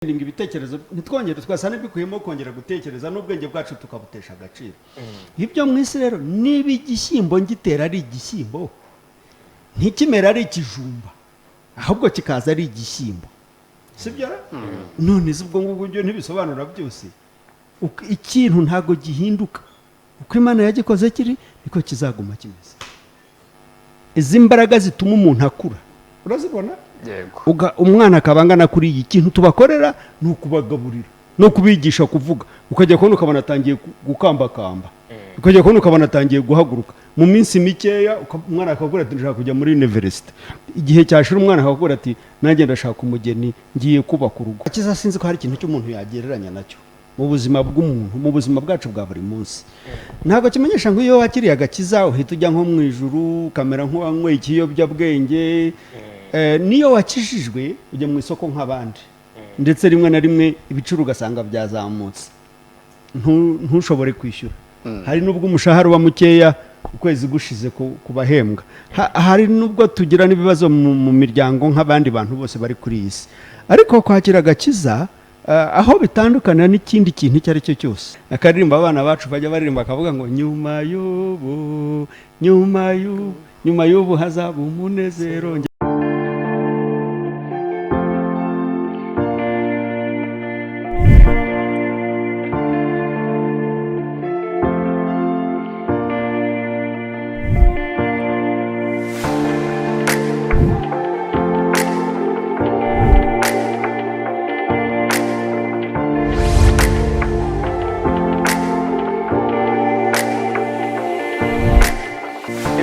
Ibitekerezo ntitwongere, twasa n'ibikuyemo kongera gutekereza, n'ubwenge bwacu tukabutesha agaciro. Ibyo mu isi rero, niba igishyimbo ngitera ari igishyimbo, ntikimera ari ikijumba, ahubwo kikaza ari igishyimbo, sibyo? None se ubwo ngubwo ibyo ntibisobanura byose? Ikintu ntabwo gihinduka. Uko Imana yagikoze kiri, niko kizaguma kimeze. Izi mbaraga zituma umuntu akura, urazibona? Yego. Umwana akaba angana kuri iyi kintu tubakorera ni ukubagaburira no kubigisha kuvuga, ukajya kubona ukabona atangiye gukambakamba, ukajya kubona ukabona atangiye guhaguruka. Mu minsi mikeya umwana akakubwira ati: "Ndashaka kujya muri university." Igihe cyashira, umwana akakubwira ati: "Nanjye ndashaka umugeni, ngiye kubaka urugo." Akiza, sinzi ko hari ikintu cy'umuntu yagereranya nacyo mu buzima bw'umuntu, mu buzima bwacu bwa buri munsi. Ntabwo kimenyesha ngo iyo wakiriye agakiza uhita ujya nko mu ijuru, ukamera nk'uwanyweye ikiyobyabwenge. Niyo wakijijwe ujya mu isoko nk'abandi, ndetse rimwe na rimwe ibiciro ugasanga byazamutse, ntushobore kwishyura. Hari n'ubwo umushahara uba mukeya ukwezi gushize ku bahembwa. Hari n'ubwo tugira n'ibibazo mu miryango nk'abandi bantu bose bari kuri iyi si. Ariko kwakira agakiza, aho bitandukana n'ikindi kintu icyo ari cyo cyose, akaririmba abana bacu bajya baririmba akavuga ngo: "Nyuma y'ubu, nyuma y'ubu, nyuma y'ubu hazaba umunezero."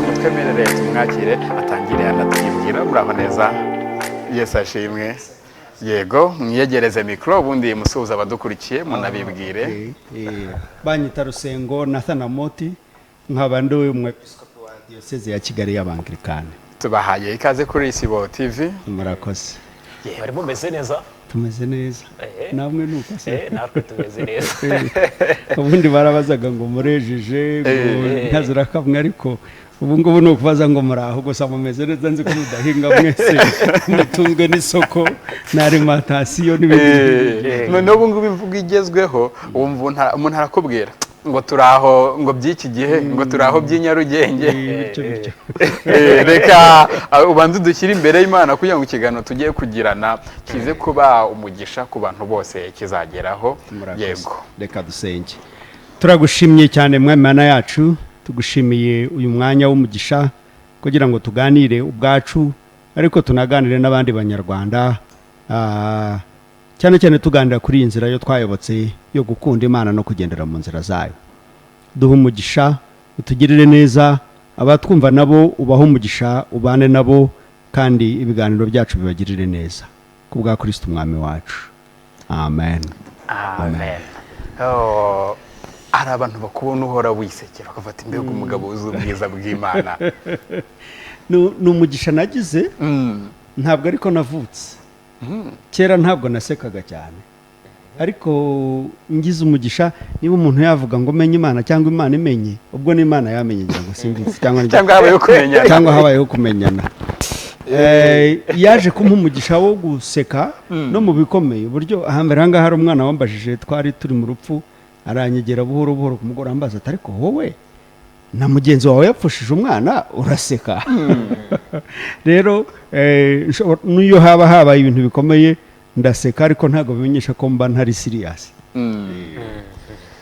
Mutwemerere tumwakire, atangire anatwibwira. Muraho neza? Yesu ashimwe. Yego, mwiyegereze mikoro, ubundi musuhuza abadukurikiye, munabibwire. Okay. Banyita Rusengo Nathan Amoti, nkaba ndi umwepiskopi wa Diyoseze ya Kigali y'Abangilikani. Tubahaye ikaze kuri Isibo TV. Murakoze. Bari mumeze neza? Tumeze neza. Namwe ni uko se? Natwe tumeze neza. Ubundi barabazaga ngo murejeje, ngo ntazirakamwe, ariko ubu ngubu ni ukubaza ngo muraho gusa, mumeze neza. Nzi ko mudahinga mwese, mutunzwe n'isoko na alimentation n'ibindi. Noneho ubu ngubu imvugo igezweho, wumva umuntu arakubwira ngo turaho, ngo by'iki gihe, ngo turaho by'i Nyarugenge. Bityo bityo. Reka ubanze udushyire imbere y'Imana kugira ngo ikiganiro tugiye kugirana kize kuba umugisha ku bantu bose kizageraho. Murakoze. Yego. Reka dusenge. Turagushimye cyane, mwami Mana yacu. Tugushimiye uyu mwanya w'umugisha kugira ngo tuganire ubwacu, ariko tunaganire n'abandi Banyarwanda, cyane cyane tuganira kuri iyi nzira yo twayobotse yo gukunda Imana no kugendera mu nzira zayo. Duha umugisha, utugirire neza. Abatwumva nabo ubahe umugisha, ubane nabo, kandi ibiganiro byacu bibagirire neza, ku bwa Kristo Umwami wacu, amen. Amen. Oh, hari abantu bakubona uhora wisekera, bakafata imbega umugabo wuzuye ubwiza bw'Imana. Ni umugisha nagize. Ntabwo ariko navutse. Kera ntabwo nasekaga cyane, ariko ngize umugisha, niba umuntu yavuga ngo menye Imana cyangwa Imana imenye, ubwo ni Imana yamenye, ngira ngo simbizi, cyangwa cyangwa habayeho kumenyana. Cyangwa habayeho kumenyana. Yaje kumpa umugisha wo guseka no mu bikomeye. Uburyo hambere aha ngaha hari umwana wambajije, twari turi mu rupfu, aranyegera buhoro buhoro ku mugoroba, ambaza ati: "Ariko wowe na mugenzi wawe yapfushije umwana, uraseka?" Rero n'iyo haba habaye ibintu bikomeye ndaseka, ariko ntabwo bimenyesha ko mba ntari serious.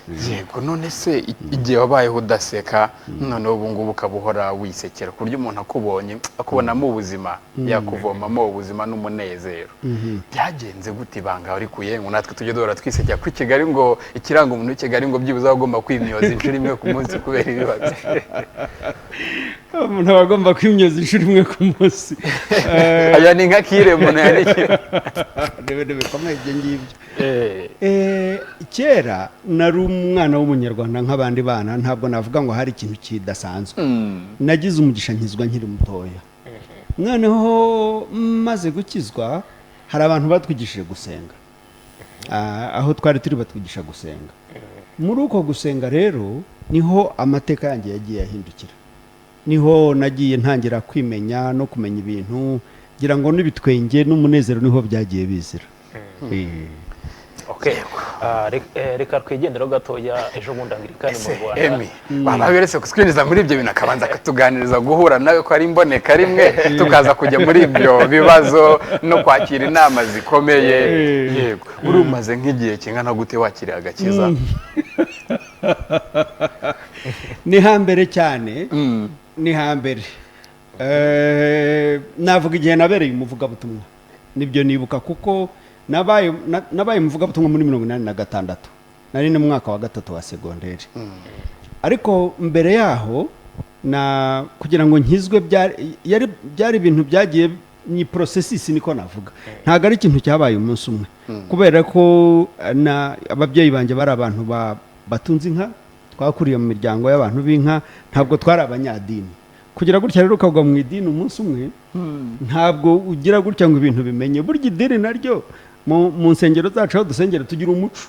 Yego. None se igihe wabayeho udaseka, noneho ubu ngubu ukaba uhora wisekera, ku buryo umuntu akubonye akubonamo ubuzima, yakuvomamo ubuzima n'umunezero, byagenze gute? Ibanga warikuye ngo natwe tujye duhora twisekera? Ko i Kigali ngo ikiranga umuntu w'i Kigali ngo byibuze aba agomba kwimyoza inshuro imwe ku munsi kubera ibibazo. Umuntu aba agomba kwimyoza inshuro imwe ku munsi? Aya ni nka kire umuntu yandikiwe. Ni ibintu bikomeye ibyo ngibyo. Kera nari umwana w'Umunyarwanda nk'abandi bana, ntabwo navuga ngo hari ikintu kidasanzwe. Nagize umugisha nkizwa nkiri mutoya. Noneho maze gukizwa, hari abantu batwigishije gusenga. Aho twari turi batwigisha gusenga. Muri uko gusenga rero niho amateka yanjye yagiye ahindukira, niho nagiye ntangira kwimenya no kumenya ibintu, ngira ngo n'ibitwenge n'umunezero niho byagiye bizira. Okay. Reka twigendereho gatoya ejo bundi Anglikani mu Rwanda. Emi waba weretse kutwinjiza muri ibyo bintu, akabanza akatuganiriza guhura nawe ko ari imboneka rimwe, tukaza kujya muri ibyo bibazo no kwakira inama zikomeye. Yego, uri umaze nk'igihe kingana gute wakiriye agakiza? Ni hambere cyane, ni hambere. Navuga igihe nabereye umuvugabutumwa, nibyo nibuka, kuko nabaye umuvugabutumwa muri 86, nari mu mwaka wa gatatu wa segonderi. Ariko mbere yaho na kugira ngo nkizwe byari ibintu byagiye, ni processus niko navuga, ntabwo ari ikintu cyabaye umunsi umwe, kubera ko na ababyeyi banjye bari abantu batunze inka, twakuriye mu miryango y'abantu b'inka, ntabwo twari abanyadini. Kugira gutya rero ukagwa mu idini umunsi umwe, ntabwo ugira gutya ngo ibintu bimenye. Burya idini naryo mu nsengero zacu aho dusengera tugira umuco,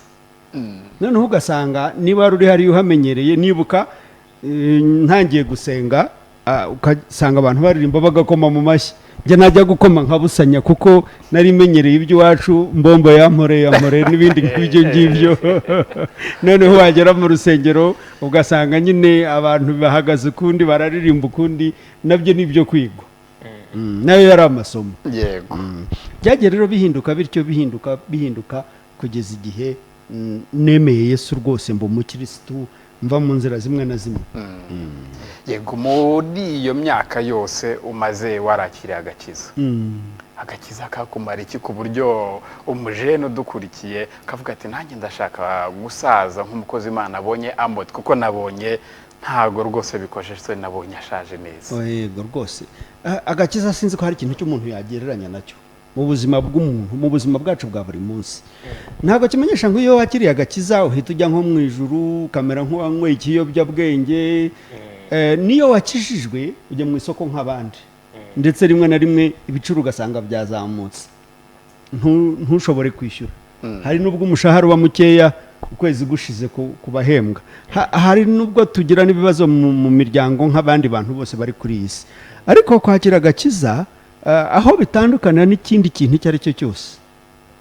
noneho ugasanga niba wari uri hariya uhamenyereye. Nibuka ntangiye gusenga, ugasanga abantu baririmba bagakoma mu mashyi, njye najya gukoma nkabusanya, kuko nari menyereye iby'iwacu, mbombo yampore yampore n'ibindi nk'ibyo ngibyo. Noneho wagera mu rusengero ugasanga nyine abantu bahagaze ukundi, bararirimba ukundi, nabyo ni ibyo kwigwa. Nayo yari amasomo. Byagiye rero bihinduka bityo, bihinduka bihinduka, kugeza igihe nemeye Yesu rwose, mba umukirisitu, mva mu nzira zimwe na zimwe. Yego, muri iyo myaka yose umaze warakiriye agakiza, agakiza kakumara iki, ku buryo umujene udukurikiye kavuga ati nanjye ndashaka gusaza nk'umukozi Imana abonye Ambot, kuko nabonye ntago rwose bikojeje, nabonye ashaje neza? Yego rwose. Agakiza sinzi ko hari ikintu cy'umuntu yagereranya nacyo mu buzima bw'umuntu, mu buzima bwacu bwa buri munsi. Ntabwo kimenyesha ngo iyo wakiriye agakiza uhita ujya nko mu ijuru, ukamera nk'uwanyweye ikiyobyabwenge. Niyo wakijijwe ujya mu isoko nk'abandi, ndetse rimwe na rimwe ibiciro ugasanga byazamutse, ntushobore kwishyura. Hari n'ubwo umushahara uba mukeya ukwezi gushize ku bahembwa. Hari n'ubwo tugira n'ibibazo mu miryango nk'abandi bantu bose bari kuri iyi si. Ariko kwakira agakiza, aho bitandukana n'ikindi kintu icyo ari cyo cyose,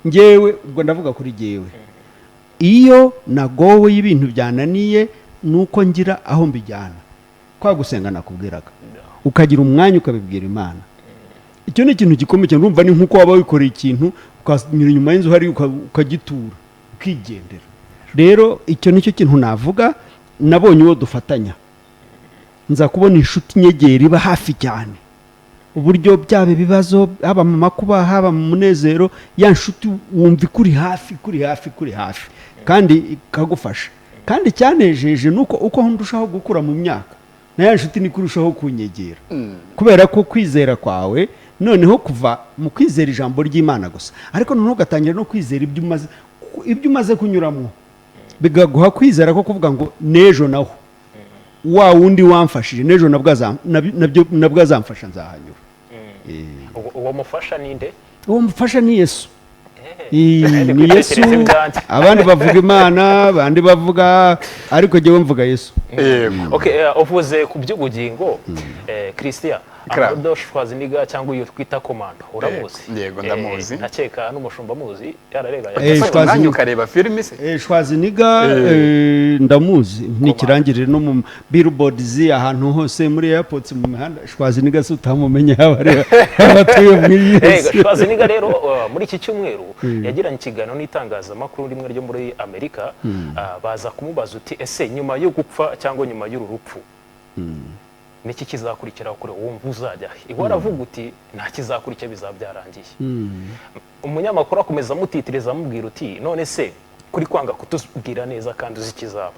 ngewe ubwo ndavuga kuri jyewe, iyo nagowe y'ibintu byananiye, ni uko ngira aho mbijyana, kwa gusenga nakubwiraga, ukagira umwanya ukabibwira Imana. Icyo ni ikintu gikomeye cyane. Urumva ni nk'uko waba wikoreye ikintu ukanyura inyuma y'inzu hariya ukagitura ukigendera. Rero icyo nicyo kintu navuga. Nabonye uwo dufatanya, nza kubona inshuti nyegera iba hafi cyane, uburyo byaba ibibazo, haba mu makuba, haba mu munezero, ya nshuti wumva ikuri hafi, ikuri hafi, ikuri hafi, kandi ikagufasha. Kandi cyanejeje ni uko uko ndushaho gukura mu myaka, na ya nshuti niko irushaho kunyegera, kubera ko kwizera kwawe noneho kuva mu kwizera ijambo ry'Imana gusa, ariko noneho ugatangira no kwizera ibyo umaze kunyuramo, bikaguha kwizera ko kuvuga ngo n'ejo naho wa wundi wamfashije, n'ejo nabwo nabwo azamfasha, nzahanyura. Uwo mufasha ninde? Uwo mufasha ni Yesu. Ndi Ni Yesu. kwitekereza ibyanjye. Abandi bavuga Imana, abandi bavuga, ariko jyewe mvuga Yesu. Okay, uvuze ku by'ubugingo, Christian. Kra. Arnold Schwarzenegger cyangwa uyu twita Komando, uramuzi? Yego, ndamuzi. Ndakeka n'umushumba amuzi, yarareba. Ufata umwanya ukareba filimi se? Schwarzenegger, ndamuzi, ni ikirangirire no mu billboards ahantu hose, muri airports, mu mihanda. Schwarzenegger se utamumenye, yaba ari abatuye muri iyi si? Schwarzenegger rero, muri iki cyumweru yagiranye ikiganiro n'itangazamakuru rimwe ryo muri Amerika, baza kumubaza uti ese nyuma yo gupfa cyangwa nyuma y'uru rupfu niki kizakurikiraho kure, wumva uzajya he? Iwe aravuga uti nta kizakurikira, bizaba byarangiye. Umunyamakuru akomeza amutitiriza, amubwira uti none se kuri kwanga kutubwira neza kandi uzi ikizaba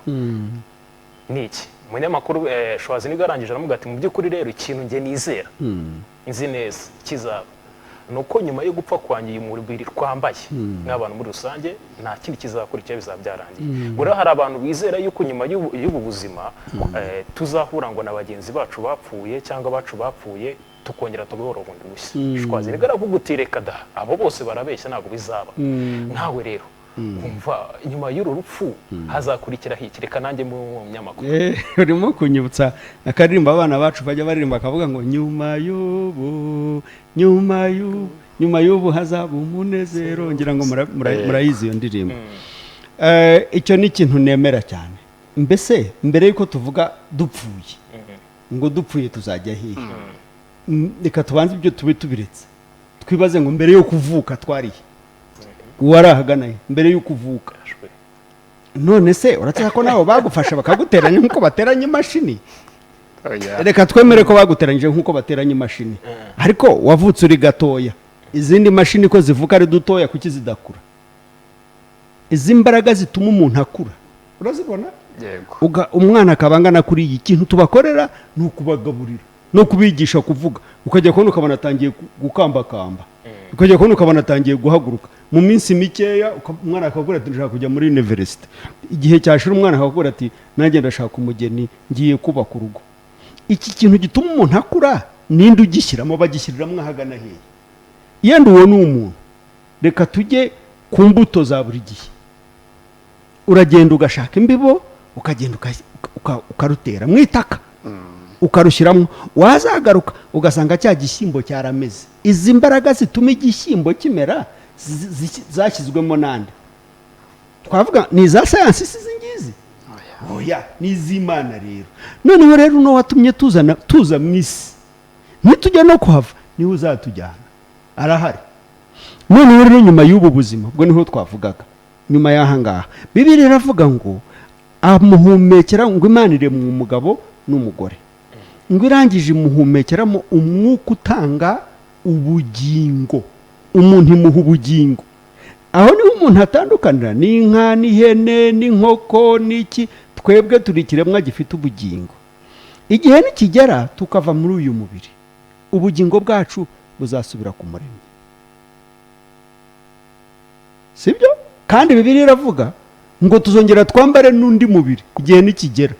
ni iki? Umunyamakuru Schwarzenegger arangije aramubwira ati mu by'ukuri rero ikintu njye nizera, nzi neza kizaba, ni uko nyuma yo gupfa kwanjye uyu mubiri twambaye nk'abantu muri rusange nta kindi kizakurikira, bizaba byarangiye. Ngo rero hari abantu bizera yuko nyuma y'ubu buzima tuzahura ngo na bagenzi bacu bapfuye cyangwa abacu bapfuye, tukongera tugahora bundi bushya. Schwarzenegger aravuga uti reka da, abo bose barabeshya, ntabwo bizaba. Nkawe rero wumva nyuma y'uru rupfu hazakurikiraho iki? Reka nanjye mu munyamakuru. Urimo kunyibutsa akaririmbo abana bacu bajya baririmba, akavuga ngo nyuma y'ubu, nyuma y'ubu. Nyuma y'ubu hazaba umunezero. Ngira ngo murayizi iyo ndirimbo. Icyo ni ikintu nemera cyane. Mbese mbere y'uko tuvuga dupfuye, ngo dupfuye tuzajya hehe, reka tubanze ibyo tube tubiretse, twibaze ngo mbere yo kuvuka twarihe? Wari ahagana he mbere yo kuvuka? None se urakeka ko nabo bagufasha bakaguteranya nk'uko bateranya imashini? Oya. Reka twemere ko baguteranyije nk'uko bateranya imashini, ariko wavutse uri gatoya. Izindi mashini ko zivuka ari dutoya, kuki zidakura? Izi mbaraga zituma umuntu akura urazibona? Yego. Umwana akaba angana kuri iyi, kintu tubakorera ni ukubagaburira no kubigisha kuvuga. Ukajya kubona ukabona atangiye gukambakamba, ukajya kubona ukabona atangiye guhaguruka. Mu minsi mikeya umwana akakubwira ati: "Ndashaka kujya muri university." Igihe cyashira, umwana akakubwira ati: "Nanjye ndashaka umugeni, ngiye kubaka urugo." Iki kintu gituma umuntu akura, ninde ugishyiramo? Bagishyiriramo ahagana hehe? Yenda uwo ni umuntu. Reka tujye ku mbuto za buri gihe. Uragenda ugashaka imbibo, ukagenda ukarutera mu itaka, ukarushyiramo, wazagaruka ugasanga cya gishyimbo cyarameze. Izi mbaraga zituma igishyimbo kimera zashyizwemo nande? Twavuga ni iza sayansi si izi ngizi? Oya, ni iz'Imana. Rero noneho rero uno watumye tuzana tuza mu isi, nitujya no kuhava niwe uzatujyana, arahari. Noneho rero nyuma y'ubu buzima, ubwo niho twavugaga nyuma y'aha ngaha, Bibiliya iravuga ngo amuhumekera, ngo Imana irema umugabo n'umugore, ngo irangije imuhumekeramo umwuka utanga ubugingo, umuntu imuha ubugingo. Aho niho umuntu atandukanira n'inka n'ihene n'inkoko n'iki. Twebwe turi ikiremwa gifite ubugingo. Igihe nikigera tukava muri uyu mubiri, ubugingo bwacu buzasubira ku Muremyi, sibyo? Kandi Bibiliya iravuga ngo tuzongera twambare n'undi mubiri igihe nikigera.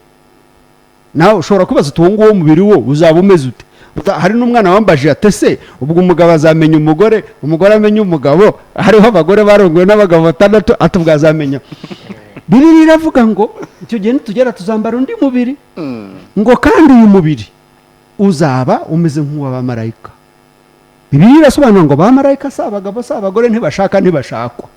Nawe ushobora kubaza uti: "Uwo nguwo mubiri wo uzaba umeze ute?" Hari n'umwana wambaje ati: "Ese ubwo umugabo azamenya umugore, umugore amenya umugabo? Hariho abagore barongowe n'abagabo batandatu." Ati: "Ubwo azamenya?" Bibiliya iravuga ngo icyo gihe nitugera tuzambara undi mubiri, ngo kandi uyu mubiri uzaba umeze nk'uw'abamarayika. Bibiliya irasobanura ngo abamarayika si abagabo, si abagore, ntibashaka, ntibashakwa.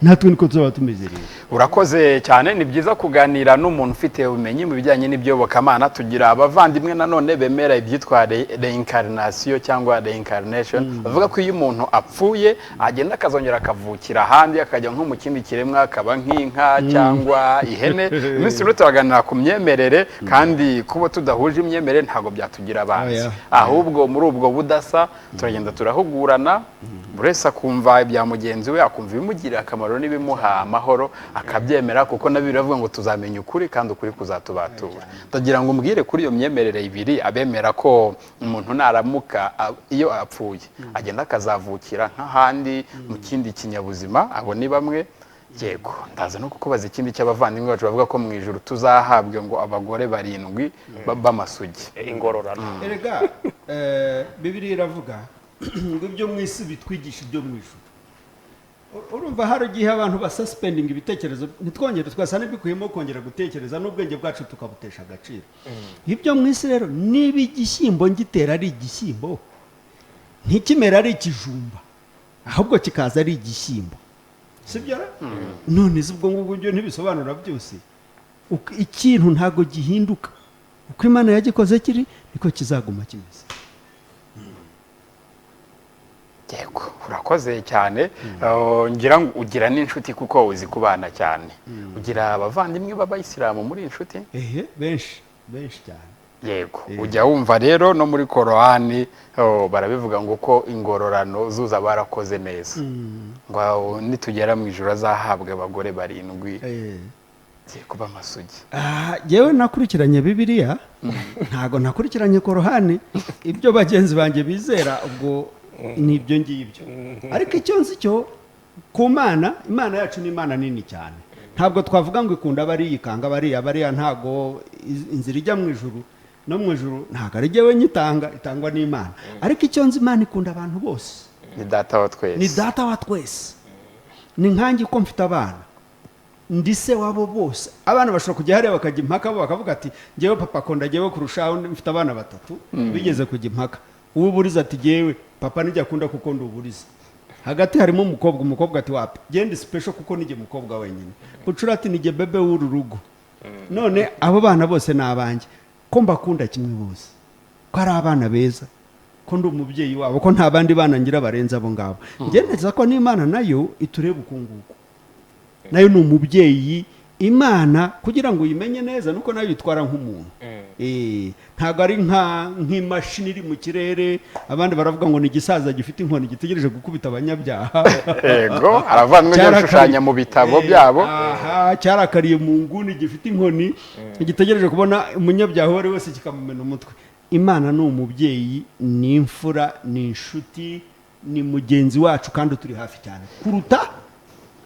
Natwe niko tuzaba tumeze rero. Urakoze cyane. Ni byiza kuganira n'umuntu ufite ubumenyi mu bijyanye n'iby'iyobokamana. Tugira abavandimwe nanone bemera ibyitwa reincarnation cyangwa reincarnation, bavuga ko iyo umuntu apfuye agenda akazongera akavukira ahandi, akajya nko mu kindi kiremwa, akaba nk'inka cyangwa ihene. Iminsi rero turaganira ku myemerere, kandi kuba tudahuje imyemerere ntabwo byatugira abanzi. Oya. Ahubwo muri ubwo budasa turagenda turahugurana, buri wese akumva ibya mugenzi we, akumva ibimugirira akamaro n'ibimuha amahoro akabyemera, kuko na Bibiliya iravuga ngo tuzamenya ukuri kandi ukuri kuzatubatura. Ndagira ngo umbwire kuri iyo myemerere ibiri, abemera ko umuntu naramuka iyo apfuye agenda akazavukira nk'ahandi mu kindi kinyabuzima, abo ni bamwe. Yego, ndaza no kukubaza ikindi cy'abavandimwe bacu bavuga ko mu ijuru tuzahabwe ngo abagore barindwi b'amasugi. Ingororano. Erega Bibiliya iravuga ngo ibyo mu isi bitwigisha ibyo mu ijuru. Urumva hari igihe abantu basuspendinga ibitekerezo, ntitwongere, twasa n'ibikuyemo kongera gutekereza, n'ubwenge bwacu tukabutesha agaciro. Ibyo mu isi rero, niba igishyimbo ngitera ari igishyimbo, ntikimera ari ikijumba, ahubwo kikaza ari igishyimbo, sibyo ra? None se ubwo ngubwo ibyo ntibisobanura byose? Ikintu ntabwo gihinduka. Uko Imana yagikoze kiri, niko kizaguma kimeze. Yego, urakoze cyane. Ngira ngo ugira n'inshuti kuko uzi kubana cyane. Ugira abavandimwe b'abayisilamu muri inshuti? Ehe, benshi, benshi cyane. Yego, ujya wumva rero no muri Korowani, oh, barabivuga ngo ko ingororano zuza barakoze neza, ngo aho nitugera mu ijuru azahabwa abagore barindwi kuba amasugi. Ah, yewe nakurikiranye Bibiliya, ntago nakurikiranye Korohani. Ibyo bagenzi banjye bizera ubwo ni ibyo ngibyo, ariko icyo nzi cyo ku Mana, Imana yacu ni Imana nini cyane. Ntabwo twavuga ngo ikunda bariya, ikanga bariya. Bariya ntago inzira ijya mu ijuru, no mu ijuru ntabwo ari jyewe nyitanga, itangwa n'Imana. Ariko icyo nzi, Imana ikunda abantu bose. Ni data wa twese. Ni data wa twese. Ni nkanjye ko mfite abana, ndi se wabo bose. Abana bashobora kujya hariya bakajya impaka, bo bakavuga ati: "Njyewe papa akunda njyewe kurushaho." Mfite abana batatu bigeze kujya impaka. Uw'uburiza ati: "Jyewe papa nijya akunda kuko ndi uburiza." Hagati harimo umukobwa. Umukobwa ati: "Wapi, genda special kuko nijye mukobwa wenyine." Bucura ati: "Nijye bebe w'uru rugo." None abo bana bose ni abanjye, ko mbakunda kimwe bose, ko ari abana beza, ko ndi umubyeyi wabo, ko nta bandi bana ngira barenze abo ngabo. Njye ntekereza ko n'Imana nayo itureba uku nguku. Nayo ni umubyeyi. Imana, kugira ngo uyimenye neza, nuko nayo yitwara nk'umuntu. Ntabwo ari nk'imashini iri mu kirere. Abandi baravuga ngo ni igisaza gifite inkoni gitegereje gukubita abanyabyaha. Yego, aravandimwe ujya bishushanya mu bitabo byabo. Aha, cyarakariye mu nguni, gifite inkoni, gitegereje kubona umunyabyaha uwo ari we wese kikamumena umutwe. Imana ni umubyeyi, ni imfura, ni inshuti, ni mugenzi wacu, kandi turi hafi cyane kuruta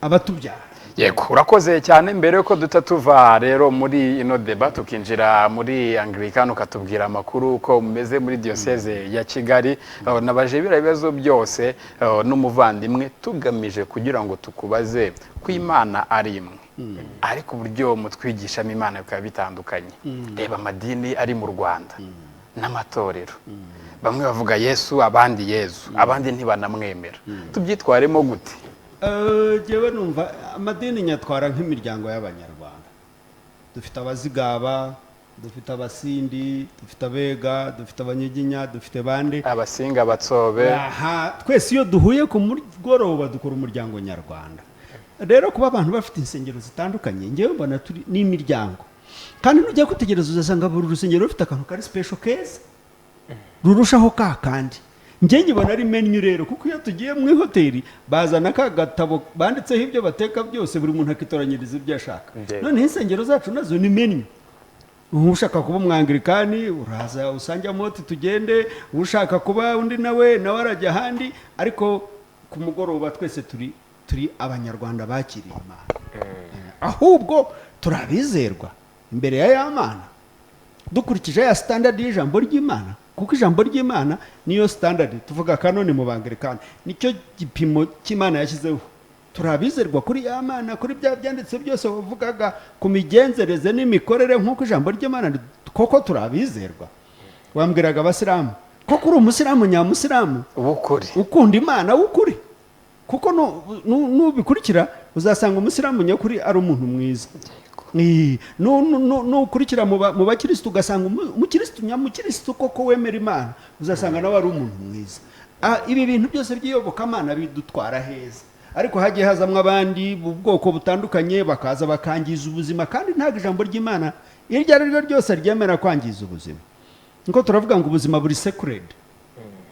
abatubyara. Yego, urakoze cyane. Mbere yuko duta tuva rero muri ino débat, tukinjira muri Anglikani, ukatubwira amakuru uko mumeze muri Diyoseze ya Kigali, nabaje biriya bibazo byose n'umuvandimwe tugamije kugira ngo tukubaze ko Imana ari imwe, ariko uburyo mutwigishamo Imana bikaba bitandukanye. Reba amadini ari mu Rwanda n'amatorero, bamwe bavuga Yesu, abandi Yezu, abandi ntibanamwemera. Tubyitwaremo gute? Jyewe numva amadini nyatwara nk'imiryango y'Abanyarwanda. Dufite Abazigaba, dufite Abasindi, dufite Abega, dufite Abanyiginya, dufite bande? Abasinga, Abatsobe. Aha, twese iyo duhuye ku mugoroba dukora umuryango nyarwanda. Rero kuba abantu bafite insengero zitandukanye, ngewe mbona turi n'imiryango. Kandi nujya kwitegereza uzasanga buri rusengero rufite akantu kari special keza rurushaho ka kandi. Njye nyibona ari menu rero, kuko iyo tugiye mu ihoteli bazana ka gatabo banditseho ibyo bateka byose, buri muntu akitoranyiriza ibyo ashaka. Noneho insengero zacu nazo ni menu. Ushaka kuba Umwangirikani uraza usange amoti tugende, ushaka kuba undi nawe arajya ahandi, ariko ku mugoroba twese turi Abanyarwanda bakiriye Imana. Ahubwo turabizerwa imbere ya Mana dukurikije ya standard y'ijambo ry'Imana, kuko ijambo ry'Imana niyo standard. Tuvuga canon mu Bangirikani, nicyo gipimo cy'Imana yashyizeho. Turabizerwa kuri ya Mana, kuri bya byanditse byose wavugaga ku migenzereze n'imikorere nk'uko ijambo ry'Imana koko turabizerwa. Wambwiraga Abasilamu, koko uri Umusilamu nyamusilamu w'ukuri, ukunda Imana w'ukuri? Kuko nubikurikira uzasanga Umusilamu nyakuri ari umuntu mwiza. Nukurikira mu bakirisitu ugasanga umukirisitu nyamukirisitu koko wemera Imana, uzasanga nawe ari umuntu mwiza. Ibi bintu byose by'iyobokamana bidutwara heza, ariko hagiye hazamwo abandi bwoko butandukanye, bakaza bakangiza ubuzima. Kandi ntabwo ijambo ry'Imana iryo ari ryo ryose ryemera kwangiza ubuzima. Niko turavuga ngo ubuzima buri sacred,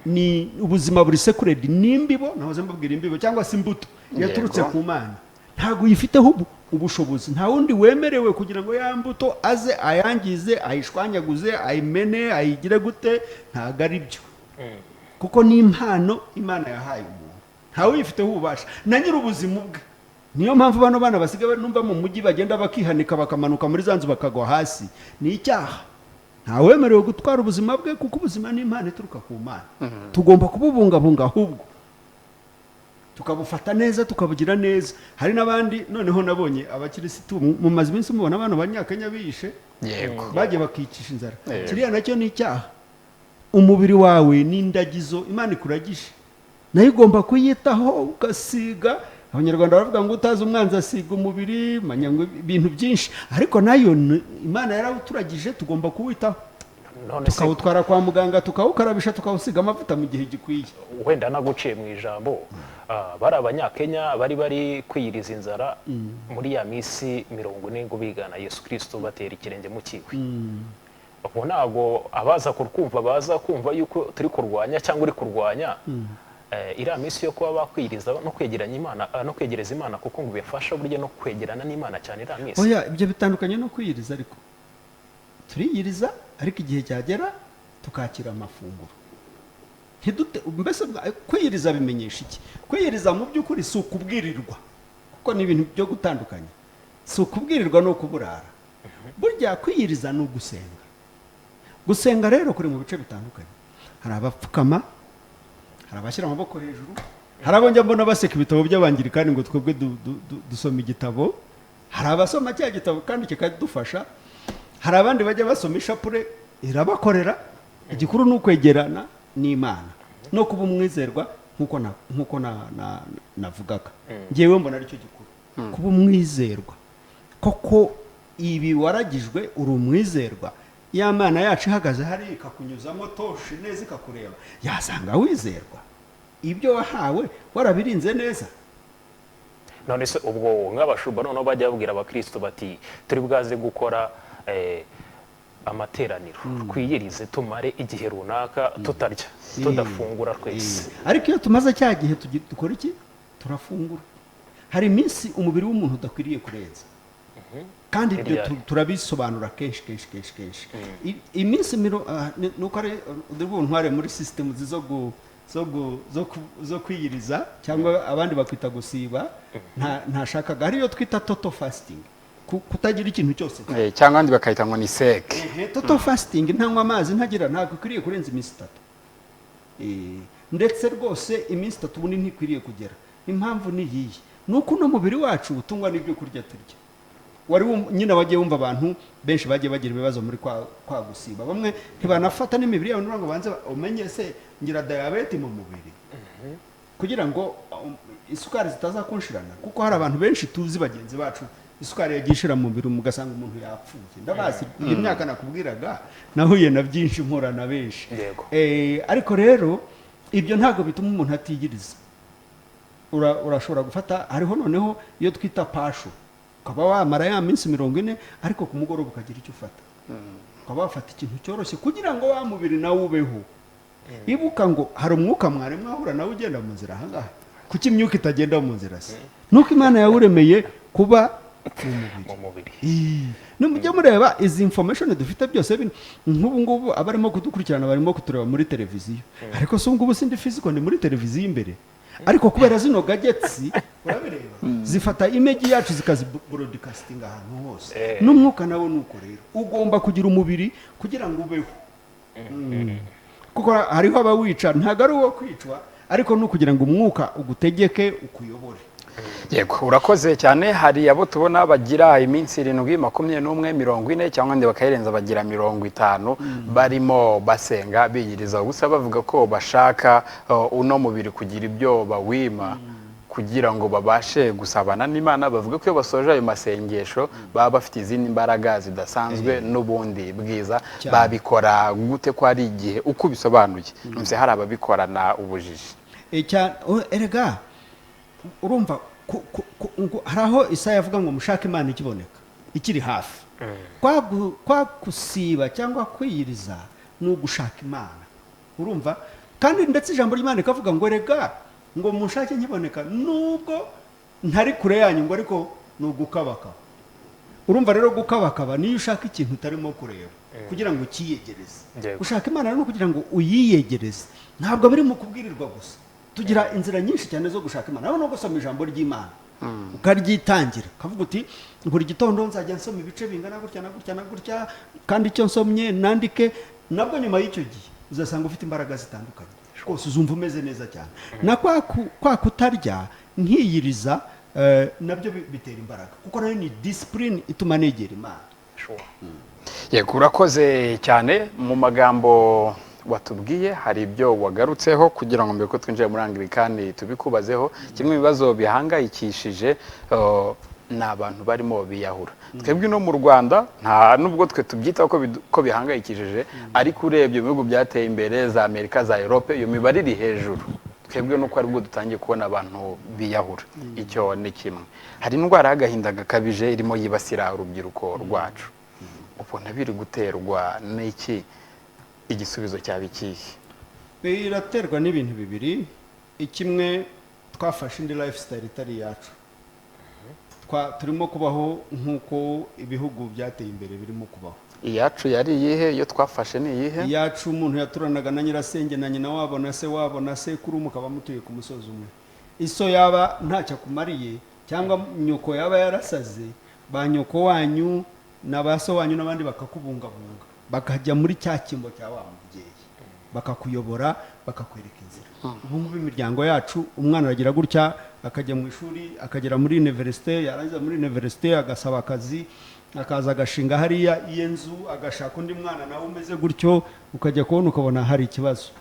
ni ubuzima buri sacred, ni imbibo, nahoze mbabwira imbibo cyangwa se imbuto yaturutse ku Mana. Ntabwo uyifiteho ubushobozi, nta wundi wemerewe kugira ngo ya mbuto aze ayangize, ayishwanyaguze, ayimene, ayigire gute. Ntabwo ari byo, kuko ni impano Imana yahaye umuntu, ntawe uyifiteho ububasha na nyir'ubuzima ubwe. Niyo mpamvu bano bana basigaye numva mu mujyi bagenda bakihanika, bakamanuka muri za nzu bakagwa hasi, ni icyaha. Ntawemerewe gutwara ubuzima bwe, kuko ubuzima ni impano ituruka ku Mana. Tugomba kububungabunga, ahubwo tukabufata neza, tukabugira neza. Hari n'abandi noneho nabonye abakirisitu, mumaze iminsi mubona abantu Banyakenya biyishe, bagiye bakicisha inzara. Kiriya nacyo ni icyaha. Umubiri wawe ni indagizo Imana ikuragije, nayo igomba kuyitaho ugasiga. Abanyarwanda baravuga ngo utazi umwanzi asiga umubiri, manya ngo ibintu byinshi, ariko nayo Imana yarawuturagije, tugomba kuwitaho, None se tukawutwara kwa muganga, tukawukarabisha, tukawusiga amavuta mu gihe gikwiye. Wenda naguciye mu ijambo, bari Abanyakenya bari kwiyiriza inzara muri ya minsi 40 ngo bigana Yesu Kirisito batera ikirenge mu kiwe. Ubwo ntabwo abaza kumva baza kumva yuko turi kurwanya cyangwa uri kurwanya iriya minsi yo kuba bakwiyiriza no kwegeranya Imana, no kwegereza Imana, kuko ngo bifasha burya no kwegerana n'Imana cyane iriya minsi. Oya, ibyo bitandukanye no kwiyiriza. Ariko turiyiriza, ariko igihe cyagera tukakira amafunguro. Ntidute mbese kwiyiriza bimenyesha iki? Kwiyiriza mu by'ukuri si ukubwirirwa, kuko ni ibintu byo gutandukanya. Si ukubwirirwa no kuburara. Burya kwiyiriza ni ugusenga. Gusenga rero kuri mu bice bitandukanye: hari abapfukama, hari abashyira amaboko hejuru, hari abo njya mbona baseka ibitabo by'Abangirikani ngo twebwe dusoma igitabo. Hari abasoma cya gitabo kandi kikadufasha, hari abandi bajya basoma ishapure irabakorera. Igikuru ni ukwegerana. n'Imana no kuba umwizerwa, nk'uko navugaga. Ngewe mbona aricyo gikuru, kuba umwizerwa koko. Ibi waragijwe, uri umwizerwa. Ya Mana yacu ihagaze hariya ikakunyuzamo torche neza, ikakureba, yasanga wizerwa, ibyo wahawe warabirinze neza. None se ubwo nk'abashumba noneho bajya babwira abakristo bati: "Turi bwaze gukora amateraniro, twiyirize, tumare igihe runaka tutarya, tudafungura twese"? Ariko iyo tumaze cya gihe, dukora iki? Turafungura. Hari iminsi umubiri w'umuntu udakwiriye kurenza, kandi ibyo Ryari? turabisobanura kenshi kenshi kenshi kenshi. Iminsi nuko ari uri buntware muri sisitemu zo kwiyiriza, cyangwa abandi bakwita gusiba. Ntashakaga, hari iyo twita total fasting, kutagira ikintu cyose. Cyangwa abandi bakayita ngo ni sec. Ehe, total fasting, ntanywa amazi, ntagira, ntabwo ikwiriye kurenza iminsi 3. Ndetse rwose iminsi 3 ubundi ntikwiriye kugera. Impamvu ni iyihe? Ni uko uno mubiri wacu utungwa n'ibyo kurya turya. Wari nyine wagiye wumva abantu benshi bagiye bagira ibibazo muri kwa gusiba. Bamwe ntibanafata n'imibiri yabo ngo banze umenye se ngira diyabete mu mubiri, kugira ngo isukari zitazakunshirana, kuko hari abantu benshi tuzi, bagenzi bacu, isukari yagiye ishira mu mubiri, ugasanga umuntu yapfuye. Ndabazi, iyi myaka nakubwiraga nahuye na byinshi, mpura na benshi. Ariko rero ibyo ntabwo bituma umuntu atigiriza. Urashobora gufata, hariho noneho iyo twita partial, ukaba wamara ya minsi 40, ariko ku mugoroba ukagira icyo ufata, ukaba wafata ikintu cyoroshye kugira ngo wa mubiri nawe ubeho. Ibuka ngo hari umwuka mwari mwahura nawe ugenda mu nzira ahangaha. Kuki imyuka itagenda mu nzira se? Nuko Imana yawuremeye kuba mu mubiri. Mu mubiri. Nimujya mureba izi information dufite byose bino, nk'ubu ngubu abarimo kudukurikirana barimo kutureba muri televiziyo, ariko si ubu ngubu sindi physical, ni muri televiziyo imbere, ariko kubera zino gadgets, urabireba, zifata image yacu zikazibroadcastinga ahantu hose. N'umwuka nawo ni uko rero, ugomba kugira umubiri kugira ngo ubeho. Kuko hariho abawica, ntabwo ari uwo kwicwa, ariko ni ukugira ngo umwuka ugutegeke, ukuyobore. Yego, urakoze cyane. Hari abo tubona bagira iminsi 7, 21, 40, cyangwa abandi bakayirenza, bagira 50, barimo basenga, biyiriza ubusa, bavuga ko bashaka uno mubiri kugira ibyo bawima kugira ngo babashe gusabana n'Imana. Bavuga ko iyo basoje ayo masengesho baba bafite izindi mbaraga zidasanzwe n'ubundi bwiza. Babikora gute, ko ari igihe uko ubisobanuye numvise hari ababikorana ubujiji? Erega urumva ngo hari aho Isaya avuga ngo mushake Imana ikiboneka, ikiri hafi. Kwa gusiba cyangwa kwiyiriza ni ugushaka Imana, urumva? Kandi ndetse ijambo ry'Imana rikavuga ngo rega ngo mushake nkiboneka, nubwo ntari kure yanyu, ngo ariko ni ugukabakaba. Urumva rero, gukabakaba niyo ushaka ikintu utarimo kureba kugira ngo ukiyegereze. Gushaka Imana rero ni ukugira ngo uyiyegereze, ntabwo biri mu kubwirirwa gusa. Tugira inzira nyinshi cyane zo gushaka Imana. Nawe no gusoma ijambo ry'Imana, ukaryitangira, ukavuga uti: "Buri gitondo nzajya nsoma ibice bingana gutya na gutya na gutya, kandi icyo nsomye nandike." Nabwo nyuma y'icyo gihe uzasanga ufite imbaraga zitandukanye rwose, uzumva umeze neza cyane. Na kwa kutarya nkiyiriza, nabyo bitera imbaraga, kuko nayo ni discipline ituma negera Imana. Yego, urakoze cyane. Mu magambo watubwiye hari ibyo wagarutseho, kugira ngo mbere ko twinjira muri Anglikani tubikubazeho. Kimwe mu bibazo bihangayikishije ni abantu barimo biyahura. Twebwe no mu Rwanda nta nubwo twe tubyitaho ko bihangayikishije, ariko urebye mu bihugu byateye imbere, za Amerika, za Europe, iyo mibare iri hejuru. Twebwe nuko aribwo dutangiye kubona abantu biyahura. Icyo ni kimwe. Hari indwara y'agahinda gakabije irimo yibasira urubyiruko rwacu. Ubona biri guterwa n'iki? Igisubizo cyaba ikihe? Biraterwa n'ibintu bibiri. Ikimwe, twafashe indi lifestyle itari iyacu. Turimo kubaho nk'uko ibihugu byateye imbere birimo kubaho. Iyacu yari iyihe? Iyo twafashe ni iyihe? Iyacu umuntu yaturanaga na nyirasenge na nyina wabo na se wabo na sekuru, mukaba mutuye ku musozi umwe. Iso yaba ntacyo akumariye, cyangwa nyoko yaba yarasaze, ba nyoko wanyu na ba so wanyu n'abandi bakakubungabunga, bakajya muri cya cyimbo cya wa mubyeyi, bakakuyobora, bakakwereka inzira. Ubu ngubu imiryango yacu, umwana aragira gutya akajya mu ishuri, akagera muri université, yarangiza muri université agasaba akazi, akaza agashinga hariya iye nzu, agashaka undi mwana nawe umeze gutyo, ukajya kubona ukabona hari ikibazo.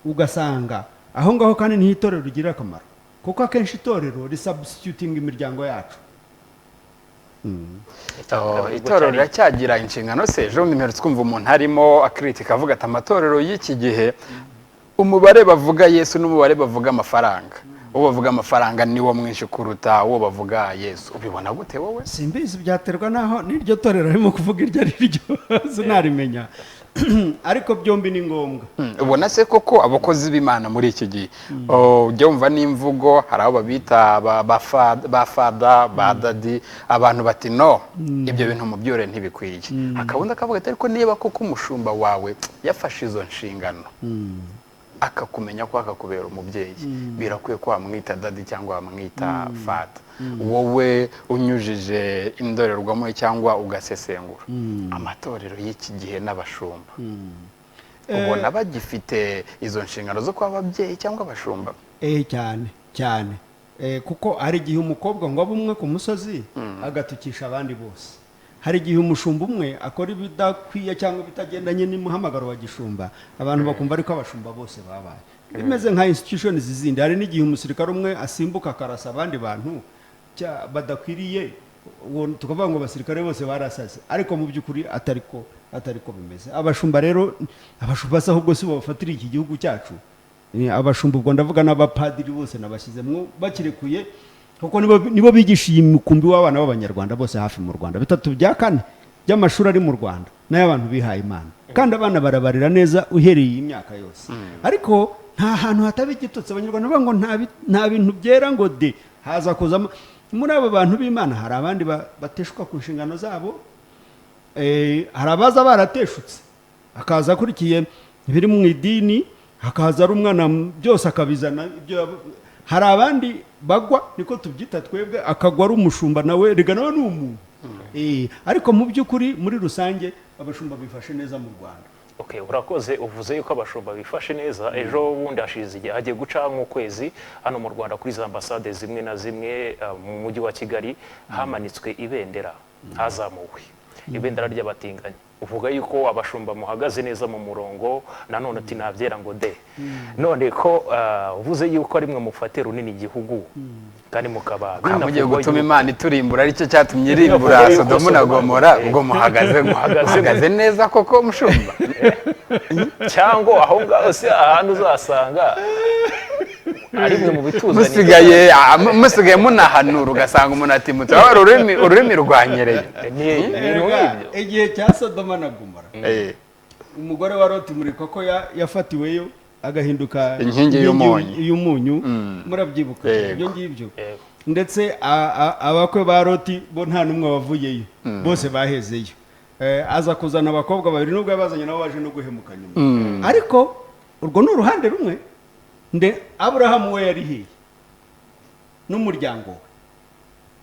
Ugasanga aho ngaho kandi niho itorero rigira akamaro, kuko akenshi itorero risubstitutinga imiryango yacu. Oh, itorero riracyagira inshingano se? Ejo bundi mperutse twumva umuntu arimo akritika avuga ati amatorero y'iki gihe, umubare bavuga Yesu n'umubare bavuga amafaranga, uwo bavuga amafaranga niwo mwinshi kuruta uwo bavuga Yesu. Ubibona gute wowe? Simbizi, byaterwa n'aho n'iryo torero arimo kuvuga iryo ari ryo, sinarimenya, ariko byombi ni ngombwa. Ubona se koko abakozi b'Imana muri iki gihe, oh, ujya wumva n'imvugo, hari abo babita ba father, ba daddy, abantu bati no, ibyo bintu mu byore ntibikwiye. Hakaba undi akavuga ati ariko niba koko umushumba wawe yafashe izo nshingano, akakumenya ko akakubera umubyeyi, birakwiye ko wamwita daddy cyangwa wamwita father. Wowe unyujije indorerwamo cyangwa ugasesengura amatorero y'iki gihe n'abashumba, ubona bagifite izo nshingano zo kuba ababyeyi cyangwa abashumba? Eh, cyane cyane. Kuko hari igihe umukobwa ngo abe umwe ku musozi agatukisha abandi bose. Hari igihe umushumba umwe akora ibidakwiye cyangwa ibitagendanye n'umuhamagaro wa gishumba, abantu bakumva ariko abashumba bose babaye. Bimeze nka institutions zindi. Hari n'igihe umusirikare umwe asimbuka akarasa abandi bantu badakwiriye, uwo tukavuga ngo abasirikare bose barasaze, ariko mu by'ukuri atari ko bimeze. Abashumba rero, abashumba se ahubwo si bo bafatira iki gihugu cyacu? Ni abashumba, ubwo ndavuga n'abapadiri bose nabashyizemo bakirekuye, kuko nibo bigisha iyi mukumbi w'abana b'Abanyarwanda bose hafi mu Rwanda. 3/4 by'amashuri ari mu Rwanda n'ay'abantu bihaye Imana, kandi abana barabarira neza uhereye iyi myaka yose. Ariko nta hantu hataba igitutsi. Abanyarwanda bavuga ngo nta bintu byera ngo de. Haza kuzamo muri abo bantu b'Imana hari abandi bateshuka ku nshingano zabo. Hari abaza barateshutse, akaza akurikiye ibiri mu idini, hakaza ari umwana byose akabizana ibyo hari abandi bagwa, niko tubyita twebwe, akagwa ari umushumba nawe, rega nawe ni umuntu. Ariko mu by'ukuri muri rusange abashumba bifashe neza mu Rwanda. Okay, urakoze. Uvuze yuko abashumba bifashe neza. Ejo bundi hashize igihe, hagiye guca nk'ukwezi, hano mu Rwanda kuri za ambasade zimwe na zimwe mu mujyi wa Kigali hamanitswe ibendera, hazamuwe ibendera ry'abatinganyi. Uvuga yuko abashumba muhagaze neza mu murongo, nanone ati nabyera ngo de. None ko uvuze yuko ari mwe mufate runini igihugu kandi mukaba mugiye binavugwa gutuma Imana iturimbura, aricyo cyatumye Binavugwa irimbura yuko Sodomu na Gomora, ubwo muhagaze muhagaze neza koko, mushumba? Cyangwa aho ngaho si ahantu uzasanga ari mwe mu bituzanira? Musigaye munahanura, ugasanga umuntu ati muti ururimi rwanyereye. Ni ibintu Erega, nk'ibyo. Igihe cya Sodoma na Gomora, umugore wa Loti murikwa ko yafatiweyo agahinduka inkingi y'umunyu. Y'umunyu, murabyibuka? Yego. Ibyo ngibyo. Yego. Ndetse abakwe ba Loti bo nta n'umwe wavuyeyo, bose bahezeyo. Aza kuzana abakobwa babiri, nubwo yabazanye nabo baje no guhemuka nyuma. Ariko urwo ni uruhande rumwe. Nde Aburahamu we yari hehe n'umuryango we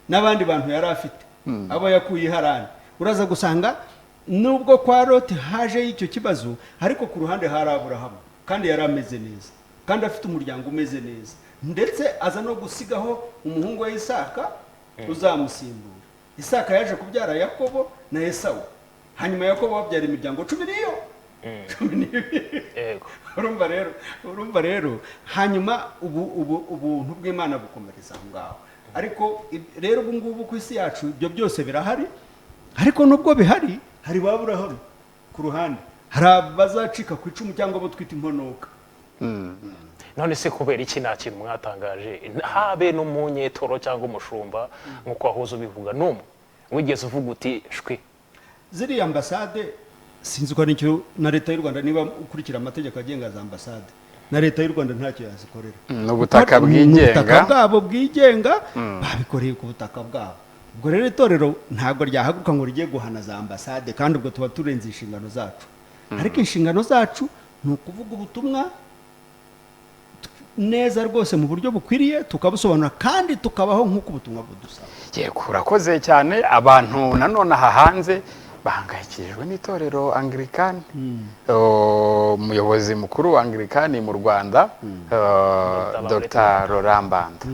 n'abandi bantu yari afite, abo yakuye i Harani? Uraza gusanga nubwo kwa Loti hajeyo icyo kibazo, ariko ku ruhande hari Aburahamu, kandi yari ameze neza, kandi afite umuryango umeze neza, ndetse aza no gusigaho umuhungu we Isaka uzamusimbura. Isaka yaje kubyara Yakobo na Esawu, hanyuma Yakobo babyara imiryango cumi n'iyo 12. Urumva rero, hanyuma ubu ubuntu bw'Imana bukomereza aho ngaho. Ariko rero ubu ngubu ku isi yacu ibyo byose birahari, ariko nubwo bihari hari ba Burahamu ku ruhande, hari abazacika ku icumu cyangwa abo twita imponoka. None se kubera iki nta kintu mwatangaje, habe n'umunyetoro cyangwa umushumba nk'uko wahoze ubivuga, n'umwe wigeze uvuga uti shwi? Ziriya ambasade sinzi ko nicyo na leta y'u Rwanda, niba ukurikira amategeko agenga za ambasade, na leta y'u Rwanda ntacyo yazikorera. Ni ubutaka Ni bwigenga. ubutaka bwabo bwigenga, babikoreye ku butaka bwabo. Ubwo rero itorero ntabwo ryahaguruka ngo rigiye guhana za ambasade, kandi ubwo tuba turenze inshingano zacu. Ariko inshingano zacu ni ukuvuga ubutumwa neza rwose mu buryo bukwiriye, tukabusobanura kandi tukabaho nk'uko ubutumwa budusaba. Yego, urakoze cyane. Abantu nanone aha hanze bahangayikishijwe n'itorero Anglikani. Umuyobozi mukuru wa Anglikani mu Rwanda, Dr. Dr. Laurent Mbanda.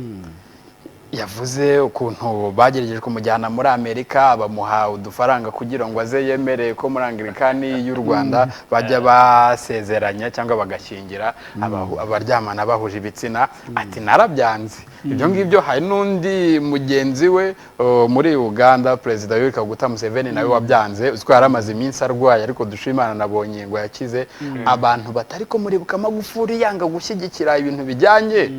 Yavuze ukuntu bagerageje kumujyana muri Amerika, bamuha udufaranga kugira ngo aze yemere ko muri Anglikani y'u Rwanda bajya basezeranya cyangwa bagashyingira abaryamana bahuje ibitsina. Ati narabyanze ibyo ngibyo. Hari n'undi mugenzi we muri Uganda, Perezida Yoweri Kaguta Museveni, nawe wabyanze. Uziko yari amaze iminsi arwaye, ariko dushima Imana nabonye ngo yakize. Abantu batari ko muribuka Magufuli yanga gushyigikira ibintu bijyanye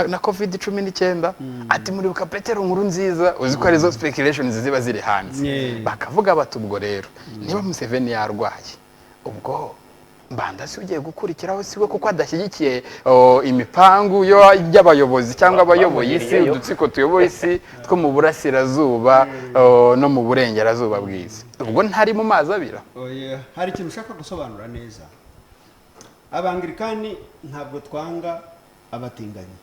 na COVID-19. Ati muribuka Petero Nkurunziza. Uzi ko arizo speculations ziba ziri hanze. Bakavuga bati ubwo rero niba Museveni yarwaye, ubwo Mbanda si ugiye gukurikiraho? Si we kuko adashyigikiye imipangu yo y'abayobozi cyangwa abayoboye isi, bamugiriyeyo. udutsiko tuyoboye isi two mu burasirazuba no mu burengerazuba bw'isi, ubwo ntari mu mazi abira? Oya, hari ikintu ushaka gusobanura neza. Abangirikani ntabwo twanga abatinganyi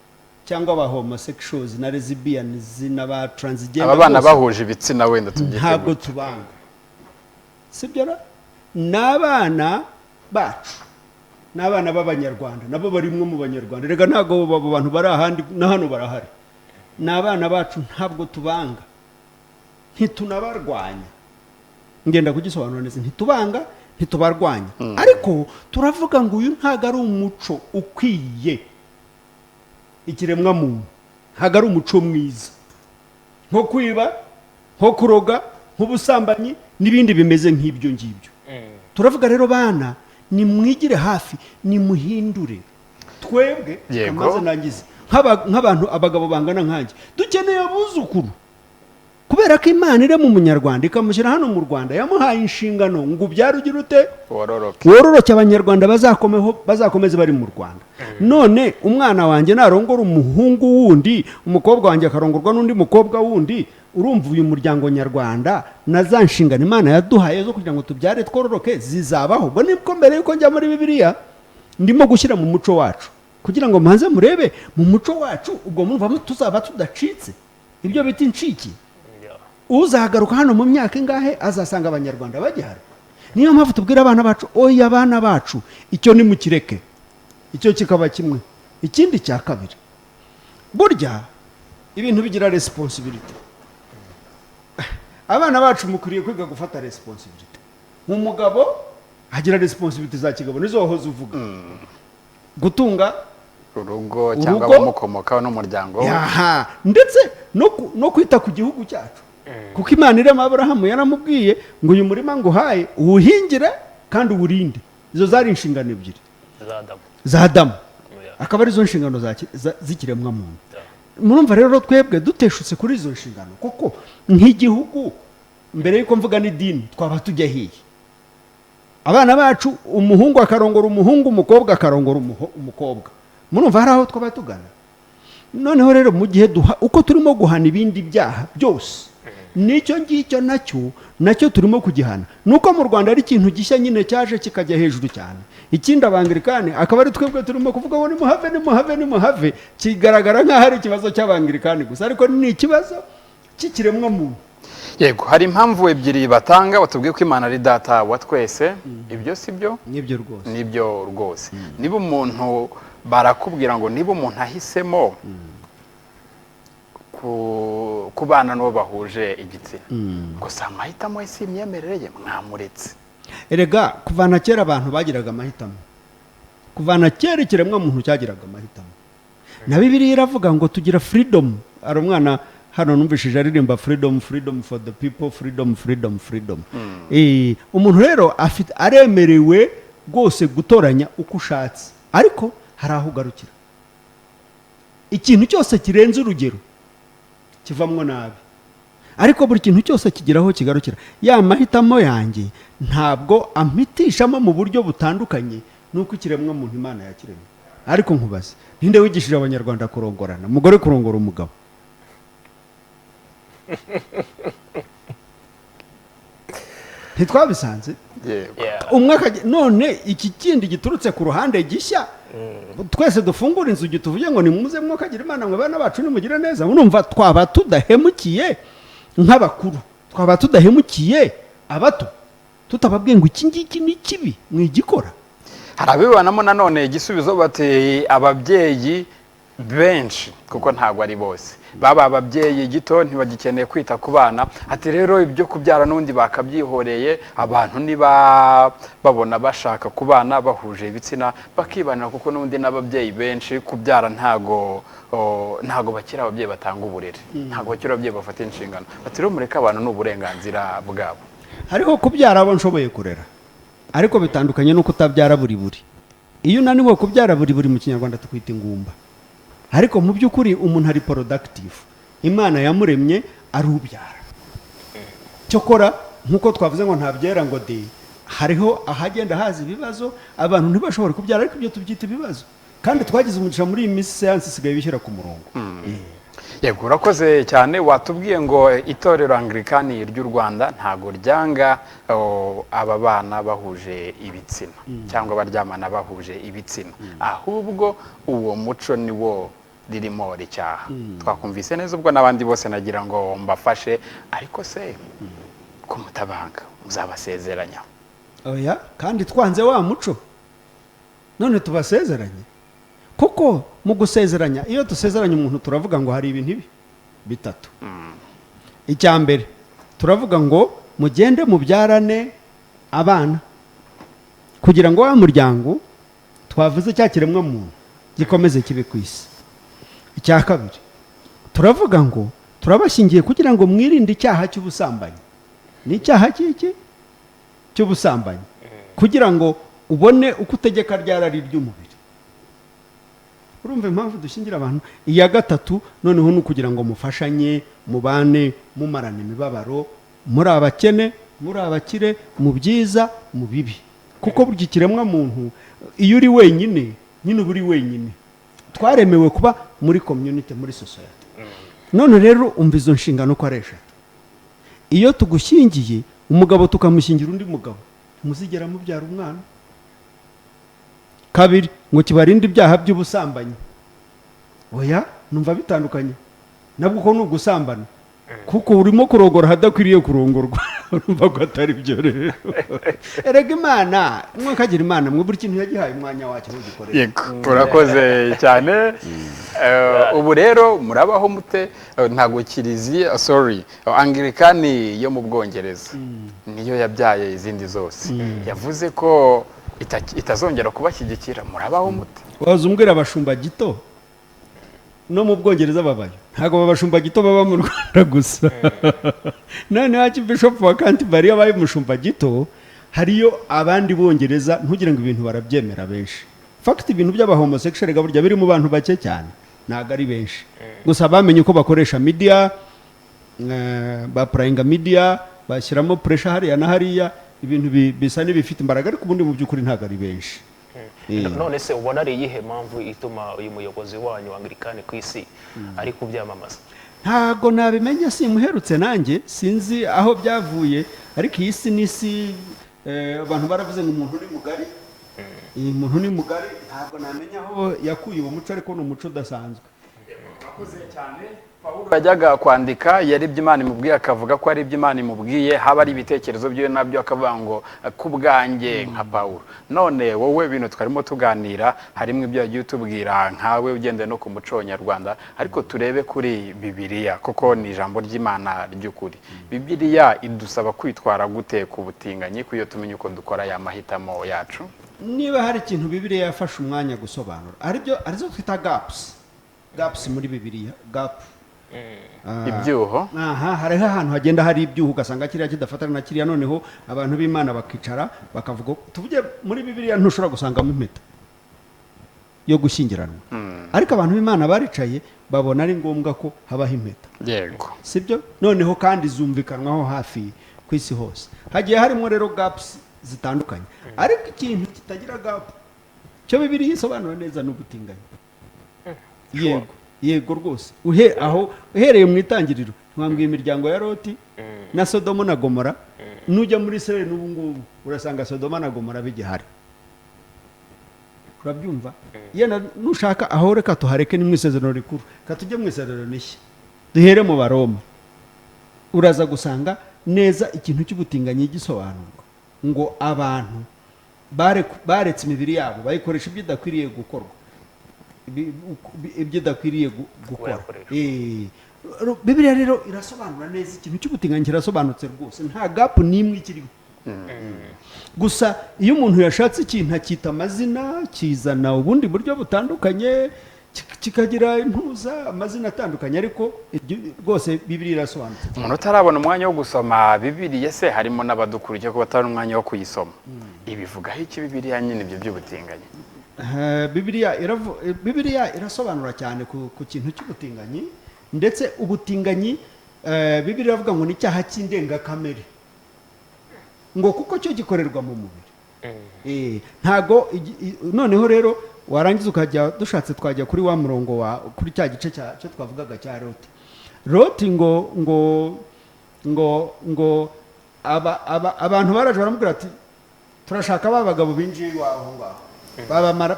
cyangwa aba homosexuals na lesbians n'aba transgender Aba bana bose. bahuje ibitsina, wenda tubyite Ntabwo gutyo. tubanga, sibyo ra? Ni abana bacu, ni abana b'Abanyarwanda, nabo barimwe mu Banyarwanda. Reka, ntabwo abo bantu bari ahandi, na hano barahari. Ni abana bacu, ntabwo tubanga, ntitunabarwanya. Ngenda kugisobanura neza: ntitubanga, ntitubarwanya, ariko turavuga ngo uyu ntabwo ari umuco ukwiye ikiremwamuntu, ntabwo ari umuco mwiza, nko kwiba, nko kuroga, nk'ubusambanyi n'ibindi bimeze nk'ibyo ngibyo. Turavuga rero, bana, nimwigire hafi, nimuhindure. Twebwe kamaze nangize nk'abantu, abagabo bangana nkanjye, dukeneye abuzukuru, kubera ko Imana irema Umunyarwanda ikamushyira hano mu Rwanda, yamuhaye inshingano ngo ubyare, ugira ute? Wororoke. Wororoke, Abanyarwanda bazakomeho, bazakomeze bari mu Rwanda. None umwana wanjye narongora umuhungu wundi, umukobwa wanjye akarongorwa n'undi mukobwa wundi, urumva uyu muryango nyarwanda na za nshingano Imana yaduhaye zo kugira ngo tubyare twororoke zizabaho? Ubwo nibwo mbere yuko njya muri Bibiliya, ndimo gushyira mu muco wacu kugira ngo mbanze murebe mu muco wacu. Ubwo murumva tuzaba tudacitse ibyo bita incike. Uzagaruka hano mu myaka ingahe azasanga Abanyarwanda bagihari. Niyo mpamvu tubwira abana bacu: oya, abana bacu, icyo nimukireke. Icyo kikaba kimwe. Ikindi cya kabiri, burya ibintu bigira responsibility. Abana bacu mukwiriye kwiga gufata responsibility. Umugabo agira responsibility za kigabo, nizo wahoze uvuga, gutunga urugo cyangwa urugo. Abamukomokaho n'umuryango we. Yaha, ndetse no kwita ku gihugu cyacu, kuko Imana irema Aburahamu yaramubwiye ngo uyu murima nguhaye uwuhingire kandi uwurinde. Izo zari inshingano ebyiri za Adamu. Za Adamu. Akaba arizo nshingano z'ikiremwamuntu. Murumva rero twebwe duteshutse kuri izo nshingano kuko nk'igihugu, mbere y'uko mvuga n'idini, twaba tujya hehe? Abana bacu, umuhungu akarongora umuhungu, umukobwa akarongora umukobwa, murumva hari aho twaba tugana? Noneho rero mu gihe duha uko turimo guhana ibindi byaha byose, n'icyo ngicyo nacyo turimo kugihana. Nuko mu Rwanda ari ikintu gishya nyine cyaje kikajya hejuru cyane. Ikindi, Abangirikani akaba ari twebwe turimo kuvuga ngo nimuhave, nimuhave, nimuhave. Kigaragara nk'aho ari ikibazo cy'Abangirikani gusa, ariko ni ikibazo cy'ikiremwamuntu. Yego, hari impamvu ebyiri batanga. Batubwiye ko Imana ari data wa twese. Ibyo si byo? Nibyo rwose. Nibyo rwose. Niba umuntu, barakubwira ngo niba umuntu ahisemo kubana n'uwo bahuje igitsina, gusa amahitamo ye si imyemerere ye, mwamuretse. Erega kuvana kera abantu bagiraga amahitamo. Kuvana kera ikiremwamuntu cyagiraga amahitamo. Na Bibiliya iravuga ngo tugira freedom. Hari umwana hano numvishije aririmba "Freedom, freedom for the people, freedom, freedom, freedom." Umuntu rero afite, aremerewe rwose gutoranya uko ushatse, ariko hari aho ugarukira. Ikintu cyose kirenze urugero kivamwo nabi, ariko buri kintu cyose kigira aho kigarukira. Ya mahitamo yanjye ntabwo ampitishamo mu buryo butandukanye n'uko ikiremwamuntu Imana yakiremye. Ariko nkubaze, ninde wigishije Abanyarwanda kurongorana, umugore kurongora umugabo? Ntitwabisanze? Yego. Umwe akajya, none iki kindi giturutse ku ruhande gishya, twese dufungura inzugi tuvuge ngo nimuze mwokagira Imana mwe bana bacu, nimugire neza. Murumva twaba tudahemukiye nk'abakuru, twaba tudahemukiye abato, tutababwiye ngo iki ngiki ni kibi, mwigikora? Hari abibonamo nanone igisubizo, bati ababyeyi Benshi, kuko ntabwo ari bose, baba ababyeyi gito, ntibagikeneye kwita ku bana. Ati rero ibyo kubyara n'ubundi bakabyihoreye abantu, niba babona bashaka kubana bahuje ibitsina bakibanira, kuko n'ubundi n'ababyeyi benshi kubyara ntago bakiri ababyeyi batanga uburere, ntago bakiri ababyeyi bafata inshingano. Ati rero mureke abantu, ni uburenganzira bwabo. Hariho kubyara abo nshoboye kurera, ariko bitandukanye no kutabyara buri buri. Iyo unaniwe kubyara buri buri, mu Kinyarwanda tukwita ingumba. Ariko mu by'ukuri umuntu ari productive, Imana yamuremye ari ubyara. Cyokora nk'uko twavuze ngo ntabyera ngo de, hariho ahagenda haza ibibazo, abantu ntibashobore kubyara, ariko ibyo tubyita ibibazo. Kandi twagize umugisha, muri iyi minsi siyansi isigaye bishyira ku murongo. Yego, urakoze cyane. Watubwiye ngo itorero Anglikani ry'u Rwanda ntago ryanga aba bana bahuje ibitsina cyangwa abaryamana bahuje ibitsina, ahubwo uwo muco ni wo ririmo ricyaha. Twakumvise neza. Ubwo n'abandi bose nagira ngo mbafashe, ariko se ko mutabanga, muzabasezeranya? Oya, kandi twanze wa muco, none tubasezeranye? Kuko mu gusezeranya, iyo dusezeranya umuntu, turavuga ngo hari ibintu ibi bitatu. Icya mbere turavuga ngo mugende mubyarane abana, kugira ngo wa muryango twavuze, cya kiremwa muntu, gikomeze kibe ku isi. Icya kabiri turavuga ngo turabashyingiye kugira ngo mwirinde icyaha cy'ubusambanyi. Ni icyaha cy'iki? Cy'ubusambanyi, kugira ngo ubone uko utegeka rya rari ry'umubiri. Urumva impamvu dushyingira abantu? Iya gatatu noneho ni ukugira ngo mufashanye, mubane, mumarane imibabaro, muri abakene, muri abakire, mu byiza, mu bibi. Kuko burya ikiremwa muntu, iyo uri wenyine nyine uba uri wenyine. Twaremewe kuba muri community, muri society. None rero umva izo nshingano uko ari eshatu. Iyo tugushyingiye, umugabo tukamushyingira undi mugabo, ntimuzigera mubyara umwana. Kabiri, ngo kibarinde ibyaha by'ubusambanyi. Oya, numva bitandukanye nabwo, uko ni ugusambana, kuko urimo kurongora ahadakwiriye kurongorwa. Urumva ko atari byo. Rero erega Imana, mwakagira Imana mwe, buri kintu yagihaye umwanya wacyo ntugikorere. Yego, urakoze cyane. Ubu rero murabaho mute? Ntabwo kiliziya, sorry, Anglikani yo mu Bwongereza niyo yabyaye izindi zose, yavuze ko itazongera kubashyigikira. Murabaho mute? Waza umbwira abashumba gito no mu Bwongereza babayo, ntabwo abashumba gito baba mu Rwanda gusa. Noneho Archbishop wa Canterbury yabaye umushumba gito, hariyo abandi Bongereza. Ntugire ngo ibintu barabyemera benshi. Fact, ibintu by'abahomosexual burya biri mu bantu bake cyane, ntabwo ari benshi. Gusa bamenye uko bakoresha media, bapurayinga media, bashyiramo pressure hariya na hariya, ibintu bisa n'ibifite imbaraga, ariko ubundi mu by'ukuri ntabwo ari benshi. None se ubona ari iyihe mpamvu ituma uyu muyobozi wanyu Anglikani ku isi ari kubyamamaza? Ntago nabimenya, simuherutse nanjye, sinzi aho byavuye. Ariko iyi si ni isi, abantu baravuze ngo umuntu ni mugari. Iyi muntu ni mugari, ntabwo namenya aho yakuye uwo muco, ariko ni umuco udasanzwe. Urakoze cyane. Pawulo yajyaga kwandika, yari ibyo Imana imubwiye akavuga ko ari ibyo Imana imubwiye, haba ari ibitekerezo byiwe nabyo akavuga ngo ku bwanjye nka Pawulo. None wowe, ibintu twarimo tuganira harimo ibyo yagiye utubwira nkawe ugendeye no ku muco nyarwanda, ariko turebe kuri Bibiliya, kuko ni ijambo ry'Imana ry'ukuri. Bibiliya idusaba kwitwara gute ku butinganyi, kuyo tumenye uko dukora ya mahitamo yacu? Niba hari ikintu Bibiliya yafashe umwanya gusobanura, aribyo arizo twita gaps, gaps muri Bibiliya, gap. Ibyuho. Aha hariho ahantu hagenda hari ibyuho, ugasanga kiriya kidafatana na kiriya. Noneho abantu b'Imana bakicara bakavuga. Tuvuge muri Bibiliya ntushobora gusangamo impeta yo gushyingiranwa, ariko abantu b'Imana baricaye babona ari ngombwa ko habaho impeta. Sibyo? Noneho kandi zumvikanwaho hafi ku isi hose. Hagiye harimo rero gaps zitandukanye, ariko ikintu kitagira gap cyo Bibiliya isobanura neza ni ubutinganyi. Yego, yego rwose. Uhe aho uhereye mu itangiriro, ntiwambwiye imiryango ya Loti na Sodomo na Gomora? Nujya muri Israel n'ubu ngubu urasanga Sodoma na Gomora bigihari. Urabyumva? Yenda nushaka aho reka tuhareke, ni mu Isezerano Rikuru, reka tujye mu Isezerano Rishya, duhere mu Baroma. Uraza gusanga neza ikintu cy'ubutinganyi gisobanurwa, ngo abantu baretse imibiri yabo bayikoresha ibyo idakwiriye gukorwa. ibyo idakwiriye gukora. Yakoreshwa. Bibiliya rero irasobanura neza ikintu cy'ubutinganyi, kirasobanutse rwose, nta gap n'imwe ikiriho. Gusa iyo umuntu yashatse ikintu akita amazina, kizana ubundi buryo butandukanye, kikagira impuza amazina atandukanye, ariko ibyo rwose Bibiliya irasobanutse. Umuntu utarabona umwanya wo gusoma Bibiliya se, harimo n'abadukurikiye ko batabona umwanya wo kuyisoma, ibivugaho iki Bibiliya nyine ibyo by'ubutinganyi? Bibiliya irasobanura cyane ku kintu cy'ubutinganyi. Ndetse ubutinganyi, Bibiliya iravuga ngo ni icyaha cy'indengakamere, ngo kuko cyo gikorerwa mu mubiri. Ntago noneho rero warangiza ukajya, dushatse twajya kuri wa murongo wa kuri cya gice cyo twavugaga cya Loti. Loti ngo abantu baraje baramubwira ati: "Turashaka ba bagabo binjiye iwawe aho ngaho.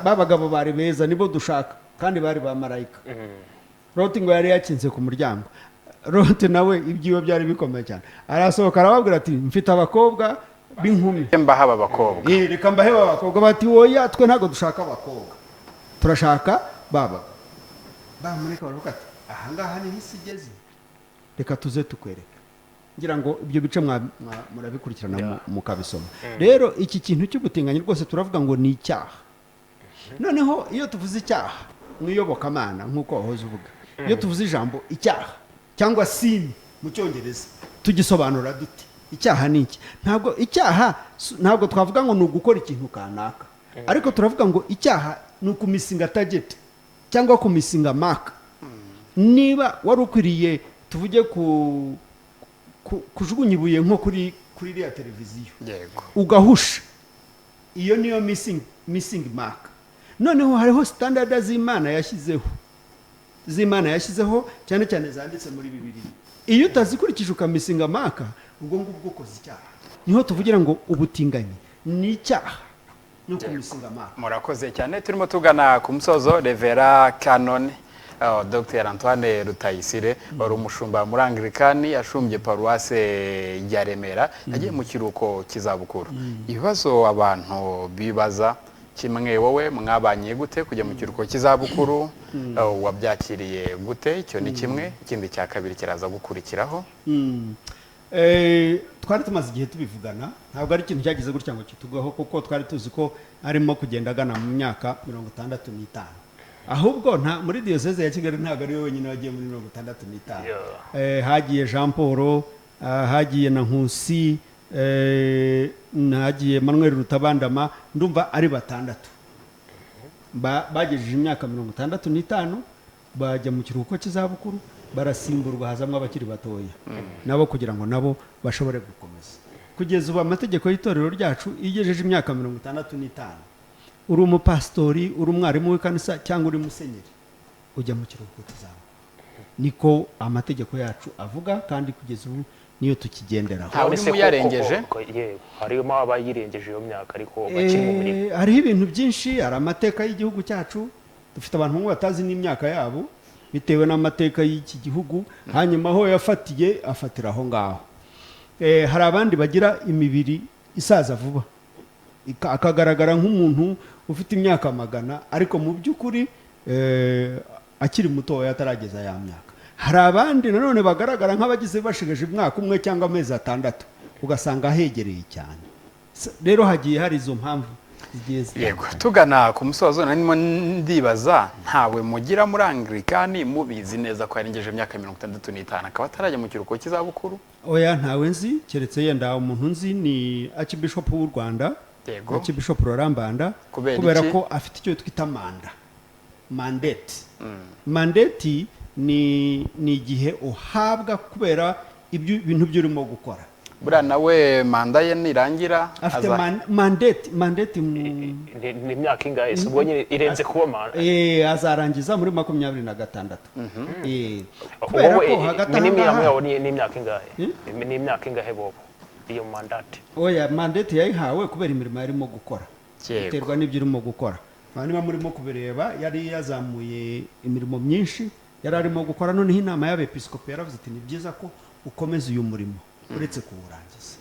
Ba bagabo bari beza, nibo dushaka, kandi bari ba marayika." Loti ngo yari yakinze ku muryango. Loti nawe ibyiwe byari bikomeye cyane, arasohoka arababwira ati: "Mfite abakobwa b'inkumi." Mbaha aba bakobwa. "Reka mbahe ba bakobwa." Bati: "Woya, twe ntabwo dushaka abakobwa, turashaka ba bagabo." Bamarayika baravuga ati: "Ahangaha niho isi igeze, reka tuze tukwereka." Ngira ngo ibyo bice murabikurikirana mukabisoma. Rero iki kintu cy'ubutinganyi rwose turavuga ngo ni icyaha. Noneho iyo tuvuze icyaha mu iyobokamana, nk'uko wahoze uvuga, iyo tuvuze ijambo icyaha cyangwa sin mu Cyongereza, tugisobanura dute? Icyaha ni iki? Ntabwo icyaha ntabwo twavuga ngo ni ugukora ikintu kanaka, ariko turavuga ngo icyaha ni ukumissinga target cyangwa kumissinga mark. Niba wari ukwiriye, tuvuge kujugunya ibuye nko kuri iriya televiziyo, ugahusha, iyo niyo missing mark. Noneho hariho standard z'Imana yashyizeho, cyane cyane zanditse muri Bibiliya. Iyo utazikurikije ukamissinga mark, ubwo ngubwo ukoze icyaha. Niho tuvugira ngo ubutinganyi ni icyaha, ni ukumissinga mark. Murakoze cyane. Turimo tugana ku musozo. Reverend Canon Dr Antoine Rutayisire, wari umushumba muri Anglikani, yashumbye paruwase ya Remera, yagiye mu kiruhuko cy'izabukuru. Ibibazo abantu bibaza kimwe: wowe mwabanye gute kujya mu kiruhuko cy'izabukuru? Wabyakiriye gute? Icyo ni kimwe. Ikindi cya kabiri kiraza gukurikiraho. Twari tumaze igihe tubivugana, ntabwo ari ikintu cyagize gutya ngo kitugweho, kuko twari tuzi ko arimo kugenda agana mu myaka 65. Ahubwo nta muri diyoseze ya Kigali ntabwo ari we wenyine wagiye muri 65. Hagiye Jean Paul, hagiye na Nkusi, hagiye Manuel Rutabandama, ndumva ari batandatu bagejeje imyaka 65 bajya mu kiruhuko cy'izabukuru, barasimburwa, hazamo abakiri batoya nabo kugira ngo nabo bashobore gukomeza. Kugeza ubu amategeko y'itorero ryacu, iyo ugejeje imyaka 65, uri umupasitori, uri umwarimu w'ikanisa cyangwa uri musenyeri, ujya mu kiruhuko cy'izabukuru. Niko amategeko yacu avuga, kandi kugeza ubu niyo tukigenderaho. Ntawe None se urimo uyarengeje? Yego, harimo abayirengeje iyo myaka ariko bakiri mu mirimo. Hariho ibintu byinshi. Hari amateka y'igihugu cyacu, dufite abantu bamwe batazi n'imyaka yabo bitewe n'amateka y'iki gihugu, hanyuma aho yafatiye afatira aho ngaho. Hari abandi bagira imibiri isaza vuba, akagaragara nk'umuntu ufite imyaka 100, ariko mu by'ukuri akiri mutoya, atarageza ya myaka. Hari abandi nanone bagaragara nk'abagize bashigaje umwaka umwe cyangwa amezi 6, ugasanga ahegereye cyane. Rero hagiye hari izo mpamvu zigiye zitandukanye. Tugana ku musozo, narimo ndibaza: ntawe mugira muri Anglikani mubizi neza ko yarengeje imyaka 65 akaba atarajya mu kiruhuko cy'izabukuru? Oya, ntawe nzi, keretse yenda umuntu nzi ni Archbishop w'u Rwanda, Archbishop Laurent Mbanda. Kubera Kubera iki? ko afite icyo twita manda, mandate. Mandate ni igihe uhabwa kubera ibyo bintu byo urimo gukora. Buriya nawe manda ye nirangira Afite mandate mu Ni imyaka ingahe se ubwo nyine irenze kuba manda? Azarangiza muri 26. Kubera Wowe ko hagati aha minimum ngaha yawe ni imyaka ingahe? Ni imyaka ingahe bobo iyo mandate? Oya, mandate yayihawe kubera imirimo yarimo gukora. Biterwa n'ibyo urimo gukora. Niba murimo kubireba, yari yazamuye imirimo myinshi yari arimo gukora. Noneho inama y'abepiskopi yaravuze iti: "Ni byiza ko ukomeza uyu murimo uretse kuwurangiza."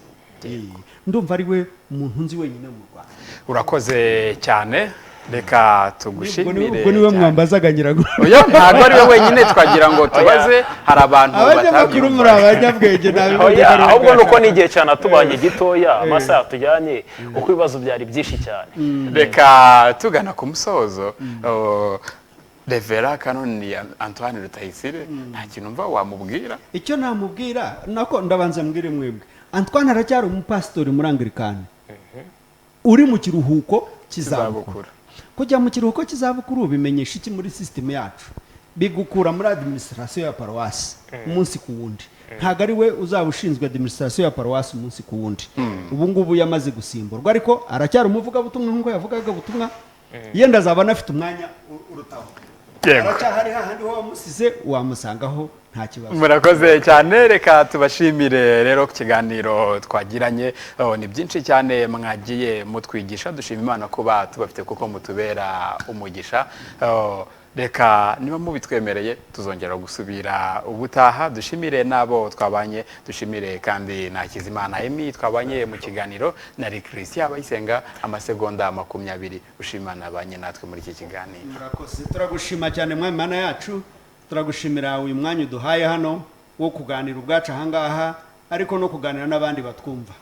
Ndumva ari we muntu nzi wenyine mu Rwanda. Urakoze cyane. Reka tugushimire Ubwo niwe cyane. mwambazaga nyirago. Oya, ntabwo ari we wenyine, twagira ngo tubaze, hari abantu Abanyamakuru muri batabyumva. abanyabwenge, ntabibonye Oya, ko ari ahubwo ubwacu. ni uko n'igihe cyane atubanye gitoya, amasaha tujyanye, kuko ibibazo byari byinshi cyane. Reka tugana ku musozo, oh, Reverend Kanoni Antoine Rutayisire, nta kintu mva wamubwira? Icyo namubwira nako ndabanza mbwire mwebwe, Antoine aracyari umupasitori muri Anglikani uri mu kiruhuko cy'izabukuru. Kizabukuru. Kujya mu kiruhuko cy'izabukuru bimenyesha iki muri sisitemu yacu? Bigukura muri administration ya paruwasi umunsi ku wundi. Ntabwo ari we uzaba ushinzwe administration ya paruwasi umunsi ku wundi. Ubu ngubu yamaze gusimburwa, ariko aracyari umuvugabutumwa nk'uko yavugaga ubutumwa. Yenda azaba anafite umwanya urutaho. Aracyahari hahandi ho wamusize, wamusangaho, nta kibazo. Murakoze cyane. Reka tubashimire rero ku kiganiro twagiranye. Oh, ni byinshi cyane mwagiye mutwigisha. Dushima Imana kuba tubafite kuko mutubera umugisha. Oh, reka niba mubitwemereye tuzongera gusubira ubutaha. Dushimire n'abo twabanye, dushimire kandi na Hakizimana Emi twabanye mu kiganiro, na Christian Abayisenga amasegonda 20 ushimana abanye natwe muri iki kiganiro. Murakoze. Turagushima cyane, mwami Mana yacu. Turagushimira uyu mwanya uduhaye hano wo kuganira ubwacu ahangaha, ariko no kuganira n'abandi batwumva.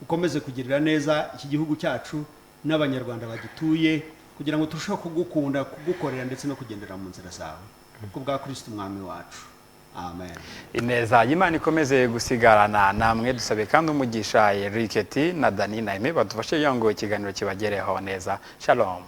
Ukomeze kugirira neza iki gihugu cyacu n'Abanyarwanda bagituye, kugira ngo turusheho kugukunda, kugukorera ndetse no kugendera mu nzira zawe, ku bwa Kristo Umwami wacu, amen. Ineza y'Imana ikomeze gusigarana namwe. Dusabe kandi umugisha Eriketi na Dani na Aime badufashe kugira ngo ikiganiro kibagereho neza. Shalom.